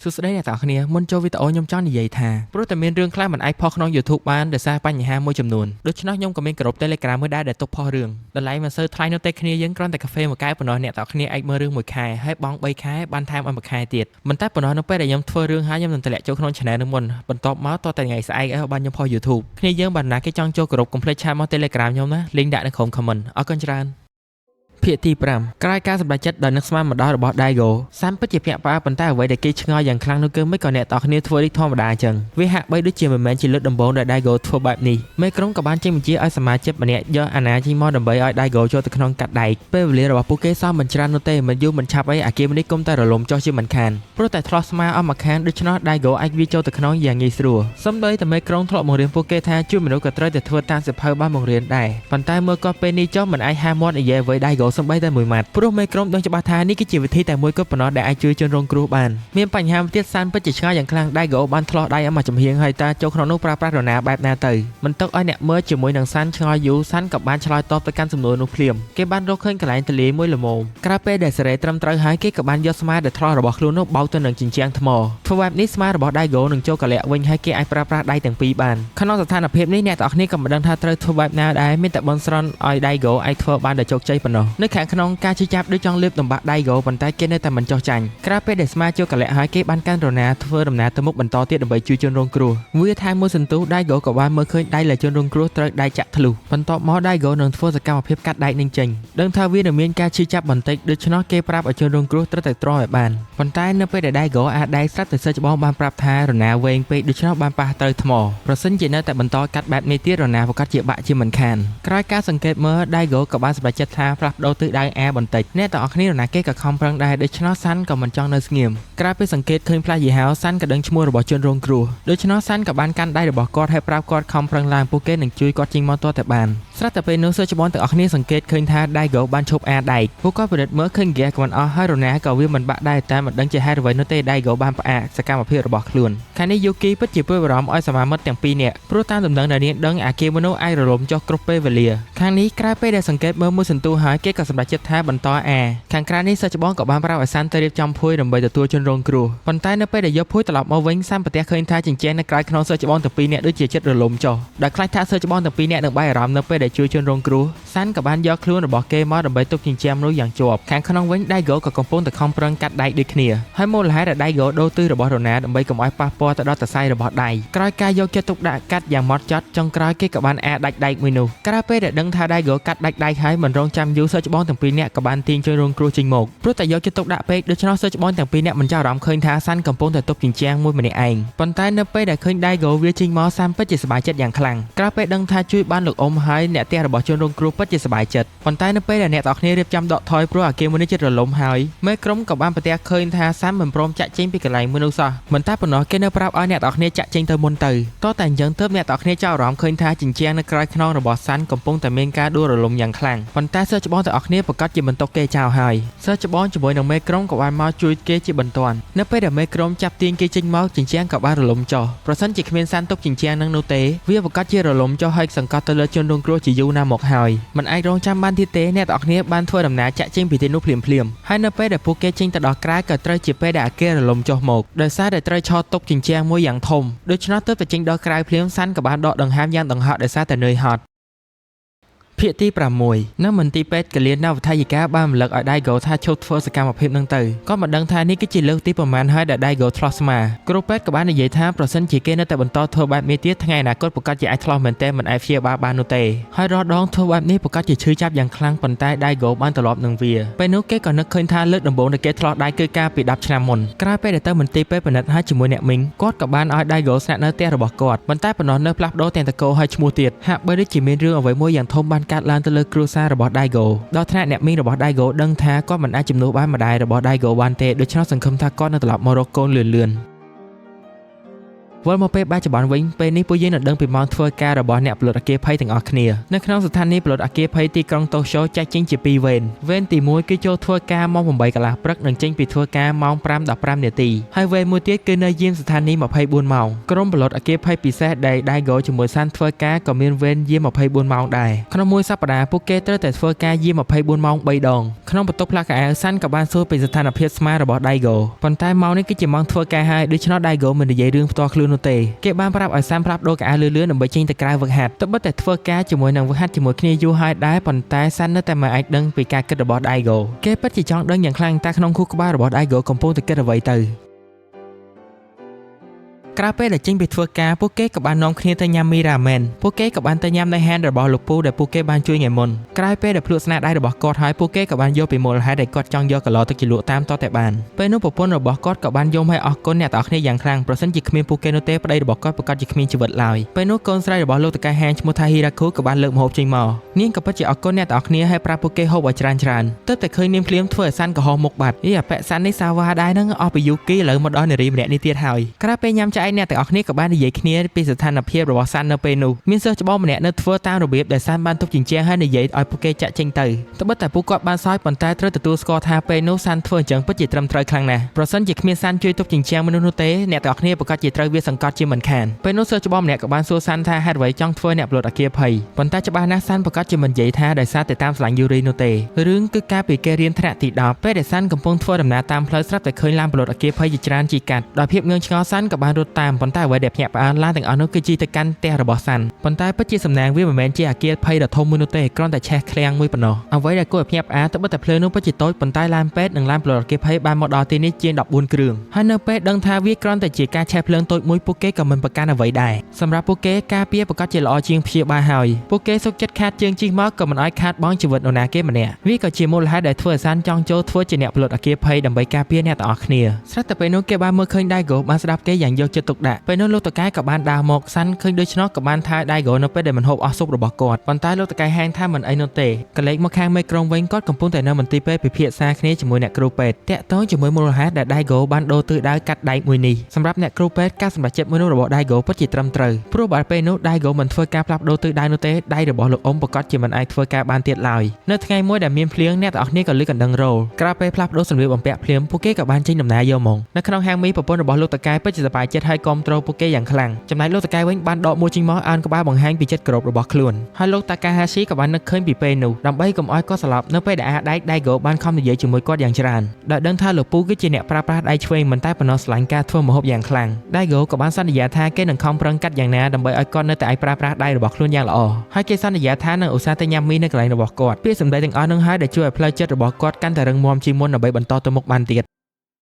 សួស្តីអ្នកទាំងអស់គ្នាមុនចូលវីដេអូខ្ញុំចង់និយាយថាព្រោះតែមានរឿងខ្លះមិនអាចផុសក្នុង YouTube បានដោយសារបញ្ហាមួយចំនួនដូច្នោះខ្ញុំក៏មានក្រុម Telegram មួយដែរដែលទុកផុសរឿងតម្លៃមិនសូវថ្លៃនោះទេគ្នាយើងគ្រាន់តែកាហ្វេមួយកែវប៉ុណ្ណោះអ្នកទាំងអស់គ្នាអាចមើលរឿងមួយខែហើយបង់3ខែបានថែមឲ្យមួយខែទៀតមិនតែប៉ុណ្ណោះនៅពេលដែលខ្ញុំធ្វើរឿងហើយខ្ញុំនឹងទម្លាក់ចូលក្នុង Channel នឹងមុនបន្ទាប់មកតតែថ្ងៃស្អែកឲ្យបានខ្ញុំផុស YouTube គ្នាយើងបានណាគេចង់ចូលក្រុមកុំភ្លេច chat មក Telegram ខ្ញុំណា link ដាក់នៅក្រោម comment អរគុណច្រើនភាគទី5ក្រោយការសម្រេចចិត្តដ៏នឹកស្មានមកដល់របស់ Daigo សាន់ពិតជាភ្ញាក់ផ្អើលប៉ុន្តែអ្វីដែលគេឆ្ងល់យ៉ាងខ្លាំងនោះគឺមិនក៏អ្នកទាំងអស់គ្នាធ្វើនេះធម្មតាអញ្ចឹងវាហាក់បីដូចជាមិនមែនជាលើកដំបូងដែល Daigo ធ្វើបែបនេះមេក្រុមក៏បានចេញបញ្ជាឲ្យសមាជិកម្នាក់យកអាណាចេញមកដើម្បីឲ្យ Daigo ចូលទៅក្នុងកាត់ដែកពេលវេលារបស់ពួកគេសោះមិនច្រើននោះទេមិនយូរមិនឆាប់អីអាគារនេះគុំតែរលំចុះជាមិនខានព្រោះតែឆ្លោះស្មាអស់មកខានដូច្នោះ Daigo អាចវាចូលទៅក្នុងយ៉ាងងាយស្រួលសំដីតែមេក្រុមធ្លាប់បង្រៀនពួកគេថាជួយមនុស្សក៏ត្រូវតែធ្វើតាមសៀវភៅបានបង្រៀនដែរប៉ុន្តែមើលគាត់ពេលនេះចុះមិនអាចហាមាត់និយាយអ្វី Daigo សំបីតែមួយម៉ាត់ព្រោះមេក្រុមដឹងច្បាស់ថានេះគឺជាវិធីតែមួយគត់ប៉ុណ្ណោះដែលអាចជួយជនរងគ្រោះបានមានបញ្ហាមួយទៀតសានពិតជាឆ្ងាយយ៉ាងខ្លាំង Daigo បានឆ្លោះដៃអស់មកចំហៀងហើយតាចូលក្នុងនោះប្រើប្រាស់រណាបែបណាទៅមិនទុកឲ្យអ្នកមើលជាមួយនឹងសានឆ្ងល់យូរសានក៏បានឆ្លើយតបទៅកាន់សំណួរនោះភ្លាមគេបានរកឃើញកន្លែងទលាយមួយល្មមក្រោយពេលដែលសេរីត្រឹមត្រូវហើយគេក៏បានយកស្មាដែលឆ្លោះរបស់ខ្លួននោះបោកទៅនឹងជញ្ជាំងថ្មធ្វើបែបនេះស្មារបស់ Daigo នឹងចូលកលៈវិញហើយគេអាចប្រើប្រាស់ដៃទាំងពីរបានក្នុងស្ថានភាពនេះអ្នកទាំងអស់គ្នាក៏មិនដឹងថាត្រូវធ្វើបែបណាដែរមានតែបនស្រន់ឲ្យ Daigo អាចធ្វើបានដោយជោគជ័យប៉ុណ្ណោះនៅខាងក្នុងការជិះចាប់ដូចចង់លេបដំបាក់ Daigo ប៉ុន្តែគេនៅតែមិនចោះចាញ់ក្រោយពេលដែលស្មាចូលកលៈហើយគេបានកាន់រណាធ្វើដំណើរទៅមុខបន្តទៀតដើម្បីជួយជនរងគ្រោះវាថែមមួយសន្ទុះ Daigo ក៏បានមើលឃើញដៃដែលជនរងគ្រោះត្រូវដៃចាក់ធ្លុះបន្ទាប់មក Daigo នឹងធ្វើសកម្មភាពកាត់ដែកនឹងចេញដឹងថាវានឹងមានការឈឺចាប់បន្តិចដូច្នោះគេប្រាប់ឲ្យជនរងគ្រោះត្រូវតែទ្រាំឲ្យបានប៉ុន្តែនៅពេលដែល Daigo អាចដែកស្រាប់តែសិស្សច្បងបានប្រាប់ថារណាវែងពេកដូច្នោះបានប៉ះត្រូវថ្មប្រសិនជានៅតែបន្តកាត់បែបនេះទៀតរណាប្រកាសជាបាក់ជាមិនខានក្រោយការសង្កេតមើល Daigo ក៏បានសម្រេចចិត្តថាផ្លាស់ប្ដូរទិសដៅអាបន្តិចអ្នកទាំងអស់គ្នារណាគេក៏ខំប្រឹងដែរដូច្នោះសាន់ក៏មិនចង់នៅស្ងៀមក្រោយពេលសង្កេតឃើញផ្លាកយីហោសាន់ក៏ដឹងឈ្មោះរបស់ជនរងគ្រោះដូច្នោះសាន់ក៏បានកាន់ដៃរបស់គាត់ហើយប្រាប់គាត់ខំប្រឹងឡើងពួកគេនឹងជួយគាត់ចេញមកទាល់តែបានស្រាប់តែពេលនោះសិស្សច្បងទាំងអស់គ្នាសង្កេតឃើញថា Daigo បានឈប់អាដែកពួកគាត់ពិនិត្យមើលឃើញហ្គាសក៏មិនអស់ហើយរណាក៏វាមិនបាក់ដែរតែមិនដឹងជាហេតុអ្វីនោះទេ Daigo បានផ្អាកសកម្មភាពរបស់ខ្លួនខាងនេះ Yuki ពិតជាព្រួយបារម្ភឲ្យសមាមិត្តទាំងពីរនាក់ព្រោះតាមដំណឹងដែលនាងដឹងអាគារមនុស្សអាចរលំចុះគ្រប់ពេលវេលាខាងនេះក្រោយពេលដែលសង្កេតមើលមួយសន្ទុះហើយគេក៏សម្រេចចិត្តថាបន្តអាខាងក្រៅនេះសិស្សច្បងក៏បានប្រាប់ឲ្យសាន់ទៅរៀបចំភួយដើម្បីទទួលជនរងគ្រោះប៉ុន្តែនៅពេលដែលយកភួយត្រឡប់មកវិញសាន់ប្រទះឃើញថាជញ្ជាំងនៅក្រៅខ្នងសិស្សច្បងទាំងពីរនាក់ដូចជាចិត្តរលំចុះដោយខ្លាចថាសិស្សច្បងទាំងពីរនាក់នឹងបាយអារម្មណ៍នៅពេលដែលជួយជនរងគ្រោះសាន់ក៏បានយកខ្លួនរបស់គេមកដើម្បីទប់ជញ្ជាំងនោះយ៉ាងជាប់ខាងក្នុងវិញ Daigo ក៏កំពុងតែខំប្រឹងកាត់ដែកដូចគ្នាហើយមូលហេតុដែល Daigo ដូរទិសរបស់រណាដើម្បីកុំឲ្យប៉ះពាល់ទៅដល់សរសៃរបស់ដៃក្រោយការយកចិត្តទុកដាក់កាត់យ៉ាងម៉ត់ចត់ចុងក្រោយគេក៏បានអាដាច់ដែកមួយនោះក្រោយពេលដែលដឹងថា Daigo កាត់ដាច់ដែកហើយមិនរងចាំយូរសិស្សច្បងទាំងពីរនាក់ក៏បានទាញជនរងគ្រោះចេញមកព្រោះតែយកចិត្តទុកដាក់ពេកដូច្នោះសិស្សច្បងទាំងពីរនាក់មិនចាប់អារម្មណ៍ឃើញថាសាន់កំពុងតែទប់ជញ្ជាំងមួយម្នាក់ឯងប៉ុន្តែនៅពេលដែលឃើញ Daigo វាចេញមកសាន់ពិតជាសប្បាយចិត្តយ៉ាងខ្លាំងក្រោយពេលដឹងថាជួយបានលោកអ៊ំហើយអ្នកផ្ទះរបស់ជនរងគ្រោះពិតជាសប្បាយចិត្តប៉ុន្តែនៅពេលដែលអ្នកទាំងអស់គ្នារៀបចំដកថយព្រោះអាគារមួយនេះជិតរលំហើយមេក្រុមក៏បានប្រទះឃើញថាសាន់មិនព្រមចាក់ចេញពីកន្លែងមួយនោះសោះមិនតែប៉ុណ្ណោះគេនៅប្រាប់ឲ្យអ្នកទាំងអស់គ្នាចាក់ចេញទៅមុនទៅតោះតែអញ្ចឹងទើបអ្នកទាំងអស់គ្នាចាប់អារម្មណ៍ឃើញថាជញ្ជាំងនៅក្រោយខ្នងរបស់សាន់កំពុងតែមានការដួលរលំយ៉ាងខ្លាំងប៉ុន្តែសិស្សច្បងទាំងអស់គ្នាប្រកាសជាមិនຕົកគេចោលហើយសិស្សច្បងជាមួយនឹងមេក្រុមក៏បានមកជួយគេជាបន្ទាន់នៅពេលដែលមេក្រុមចាប់ទាញគេចេញមកជញ្ជាំងក៏បានរលំចុះប្រសិនជាគ្មានសាន់ទុកជញ្ជាំងនឹងនោះទេវាប្រកាសជារលំចុះហើយសង្កត់ទៅលើជនរងគ្រោះជាយូរណាស់មកហើយមិនអាចរងចាំបានទៀតទេអ្នកទាំងអស់គ្នាបានធ្វើដំណើរចាក់ចេញពីទីនោះភ្លាមភ្លាមហើយនៅពេលដែលពួកគេចេញទៅដល់ក្រៅក៏ត្រូវជាពេលដែលអាគាររលំចុះមកដោយសារតែត្រូវឆោតទុកជញ្ជាំងមួយយ៉ាងធំដូច្នោះទើបតែចេញដល់ក្រៅភ្លាមសាន់ក៏បានដកដង្ហើមយ៉ាងដង្ហក់ដោយសារតែនឿយហត់ភាគទី6នៅមន្ទីរពេទ្យកលៀននវថយិកាបានរំលឹកឲ្យ Daigo ថាឈប់ធ្វើសកម្មភាពនឹងទៅគាត់មិនដឹងថានេះគឺជាលើកទីប្រមាណហើយដែល Daigo ឆ្លោះស្មាគ្រូពេទ្យក៏បាននិយាយថាប្រសិនជាគេនៅតែបន្តធ្វើបែបនេះទៀតថ្ងៃអនាគតប្រកាសជាអាចឆ្លោះមែនទែនមិនអាចព្យាបាលបាននោះទេហើយរាល់ដងធ្វើបែបនេះប្រកាសជាឈឺចាប់យ៉ាងខ្លាំងប៉ុន្តែ Daigo បានត្រឡប់នឹងវាពេលនោះគេក៏នឹកឃើញថាលើកដំបូងដែលគេឆ្លោះដៃគឺកាលពី10ឆ្នាំមុនក្រោយពេលដែលទៅមន្ទីរពេទ្យពិនិត្យហើយជាមួយអ្នកមីងគាត់ក៏បានឲ្យ Daigo ស្នាក់នៅផ្ទះរបស់គាត់ប៉ុន្តែប៉ុណ្ណោះនៅផ្លាស់ប្ដូរទាំងតកោហើយឈ្មោះទៀតហាក់បីដូចជាមានរឿងអ្វីមួយយ៉ាងធំបានកើតឡើងទៅលើគ្រួសាររបស់ Daigo ដល់ថ្នាក់អ្នកមីងរបស់ Daigo ដឹងថាគាត់មិនអាចជំនួសបានម្ដាយរបស់ Daigo បានទេដូច្នោះសង្ឃឹមថាគាត់នឹងត្រឡប់មករកកូនលឿនៗ។ វិលមកពេលបច្ចុប្បន្នវិញពេលនេះពួកយើងនឹងដឹងពីម៉ោងធ្វើការរបស់អ្នកផលិតអគ្គិភ័យទាំងអស់គ្នានៅក្នុងស្ថានីយ៍ផលិតអគ្គិភ័យទីក្រុងតូក្យូចែកចេញជាពីរវេនវេនទី1គឺចូលធ្វើការម៉ោង8កន្លះព្រឹកនិងចេញពីធ្វើការម៉ោង5:15នាទីហើយវេនមួយទៀតគឺនៅយាមស្ថានីយ៍24ម៉ោងក្រុមផលិតអគ្គិភ័យពិសេសដែល Daigo ជាមួយសានធ្វើការក៏មានវេនយាម24ម៉ោងដែរក្នុងមួយសប្តាហ៍ពួកគេត្រូវតែធ្វើការយាម24ម៉ោង3ដងក្នុងបន្ទប់ផ្លាកកៅអៅសានក៏បានសួរពីស្ថានភាពស្មារបស់ Daigo ប៉ុន្តែម៉ោងនេះគឺជាម៉ោងធ្វើការហើយដូច្នោះ Daigo មិននិយាយរឿងផ្ទាល់ខ្លួននោះទេគេបានប្រាប់ឲ្យសានផ្លាស់ប្ដូរកៅអៅលឿនៗដើម្បីចេញទៅក្រៅវឹកហាត់ត្បិតតែធ្វើការជាមួយនឹងវឹកហាត់ជាមួយគ្នាយូរហើយដែរប៉ុន្តែសាននៅតែមិនអាចដឹងពីការគិតរបស់ Daigo គេពិតជាចង់ដឹងយ៉ាងខ្លាំងតើក្នុងខួរក្បាលរបស់ Daigo កំពុងតែគិតអ្វីទៅក្រៅពេលដែលចេញពីធ្វើការពួកគេក៏បាននាំគ្នាទៅញ៉ាំមីរ៉ាមែនពួកគេក៏បានទៅញ៉ាំនៅហាងរបស់លោកពូដែលពួកគេបានជួយថ្ងៃមុនក្រោយពេលដែលភ្លក់ស្នាដៃរបស់គាត់ហើយពួកគេក៏បានយកពីមូលហេតុដែលគាត់ចង់យកកឡទឹកជ្រលក់តាមតតែបានពេលនោះប្រពន្ធរបស់គាត់ក៏បានយំឲ្យអរគុណអ្នកទាំងអស់គ្នាយ៉ាងខ្លាំងប្រសិនជាគ្មានពួកគេនោះទេប្តីរបស់គាត់ប្រាកដជាគ្មានជីវិតឡើយពេលនោះកូនស្រីរបស់លោកតកែហាងឈ្មោះថាហ៊ីរ៉ាគូក៏បានលើកម្ហូបចេញមកនាងក៏ពិតជាអរគុណអ្នកទាំងអស់គ្នាហើយប្រាប់ពួកគេហូបឲ្យច្រើនច្រើនទើបតែឃើញនាងភ្លាមធ្វើឲ្យសាន់ក្រហមមុខបាត់អីអាប៉ែសាន់នេះសាវ៉ាដែរហ្នឹងអស់ពីយូគីឥឡូវមកដល់នារីម្នាក់នេះទៀតហើយក្រោយពេលញ៉ាំឆ្អែតអ្នកទាំងអស់គ្នាក៏បាននិយាយគ្នាពីស្ថានភាពរបស់សាន់នៅពេលនោះមានសិស្សច្បងម្នាក់នៅធ្វើតាមរបៀបដែលសាន់បានទុកជញ្ជាំងហើយនិយាយឲ្យពួកគេចាក់ចេញទៅត្បិតតែពួកគាត់បានសើចប៉ុន្តែត្រូវទទួលស្គាល់ថាពេលនោះសាន់ធ្វើអញ្ចឹងពិតជាត្រឹមត្រូវខ្លាំងណាស់ប្រសិនជាគ្មានសាន់ជួយទុកជញ្ជាំងមនុស្សនោះទេអ្នកទាំងអស់គ្នាប្រាកដជាត្រូវវាសង្កត់ជាមិនខានពេលនោះសិស្សច្បងម្នាក់ក៏បានសួរសាន់ថាហេតុអ្វីចង់ធ្វើអ្នកផលិតអគ្គិភ័យប៉ុន្តែច្បាស់ណាស់សាន់ប្រាកដជាមិននិយាយថាដោយសារតែតាមស្រឡាញ់យូរីនោះទេរឿងគឺកាលពីគេរៀនថ្នាក់ទី10ពេលដែលសាន់កំពុងធ្វើដំណើរតាមផ្លូវស្រាប់តែឃើញឡានផលិតអគ្គិភ័យជាច្រើនជិះកាត់ដោយភាពងឿងឆ្ងល់សាន់ក៏បានរត់តាមប៉ុន្តែអ្វីដែលភ្ញាក់ផ្អើលឡានទាំងអស់នោះគឺជិះទៅកាន់ផ្ទះរបស់សាន់ប៉ុន្តែពិតជាសំណាងវាមិនមែនជាអគារភ័យដ៏ធំមួយនោះទេគ្រាន់តែឆេះឃ្លាំងមួយប៉ុណ្ណោះអ្វីដែលគួរឲ្យភ្ញាក់ផ្អើលត្បិតតែភ្លើងនោះពិតជាតូចប៉ុន្តែឡានពេទ្យនិងឡានផលិតអគ្គិភ័យបានមកដល់ទីនេះជាង14គ្រឿងហើយនៅពេលដឹងថាវាគ្រាន់តែជាការឆេះភ្លើងតូចមួយពួកគេក៏មិនប្រកាន់អ្វីដែរសម្រាប់ពួកគេការពារប្រាកដជាល្អជាងព្យាបាលហើយពួកគេសុខចិត្តខាតជើងជិះមកក៏មិនឲ្យខាតបង់ជីវិតនរណាគេម្នាក់វាក៏ជាមូលហេតុដែលធ្វើឲ្យសានចង់ចូលធ្វើជាអ្នកផលិតអគ្គិភ័យដើម្បីការពារអ្នកទាំងអស់គ្នាស្រាប់តែពេលនោះគេបានមើលឃើញ Daigo បានស្ដាប់គេយ៉ាងយកចិត្តទុកដាក់ពេលនោះលោកតកែក៏បានដើរមកសាន់ឃើញដូច្នោះក៏បានថា Daigo នៅពេលដែលមិនហូបអស់ស៊ុបរបស់គាត់ប៉ុន្តែលោកតកែហាងថាមិនអីនោះទេកលេចមកខាងមេក្រុងវិញគាត់កំពុងតែនៅមន្ទីរពេទ្យពិភាក្សាគ្នាជាមួយអ្នកគ្រូពេទ្យតាក់ទងជាមួយមូលហេតុដែល Daigo បានដូរទិសដៅកាត់ដែកមួយនេះសម្រាប់អ្នកគ្រូពេទ្យការសម្រេចចិត្តមួយនោះរបស់ Daigo ពិតជាត្រឹមត្រូវព្រោះបើពេលនោះ Daigo មិនធ្វើការផ្លាស់ប្ដូរទិសដៅនោះទេដៃរបស់លោកអ៊ំប្រាកដជាមិនអាចធ្វើការបានទៀតឡើយនៅថ្ងៃមួយដែលមានភ្លៀងអ្នកទាំងអស់គ្នាក៏លឺកណ្ដឹងរោលក្រោយពេលផ្លាស់ប្ដូរសម្លៀកបំពាក់ភ្លាមពួកគេក៏បានចេញដំណើរយកមកនៅក្នុងហាងមីប្រពន្ធរបស់លោកតកែពិតជាសប្បាយចិត្តហើយគាំទ្រពួកគេយ៉ាងខ្លាំងចំណែកលោកតកែវិញបានដកមួយចេញមកអានក្បាលបង្ហាញពីចិត្តគោរពរបស់ខ្លួនហើយលោកតាកាហាស៊ីក៏បាននឹកឃើញពីពេលនោះដើម្បីកុំឲ្យគាត់ស្លាប់នៅពេលដែលអាដែក Daigo បានខំនិយាយជាមួយគាត់យ៉ាងច្រើនដោយដឹងថាលោកពូគឺជាអ្នកប្រើប្រាស់ដៃឆ្វេងមិនតែប៉ុណ្ណោះស្រឡាញ់ការធ្វើម្ហូបយ៉ាងខ្លាំង Daigo ក៏បានសន្យាថាគេនឹងខំប្រឹងកាត់យ៉ាងណាដើម្បីឲ្យគាត់នៅតែអាចប្រើប្រាស់ដៃរបស់ខ្លួនយ៉ាងល្អហើយគេសន្យាថានឹងឧស្សាហ៍ទៅញ៉ាំមីនៅកន្លែងរបស់គាត់ពាក្យសម្ដីទាំងអស់នឹងហើយដែលជួយឲ្យផ្លូវចិត្តរបស់គាត់កាន់តែរឹងមាំជាងមុនដើម្បីបន្តទៅមុខបានទៀត។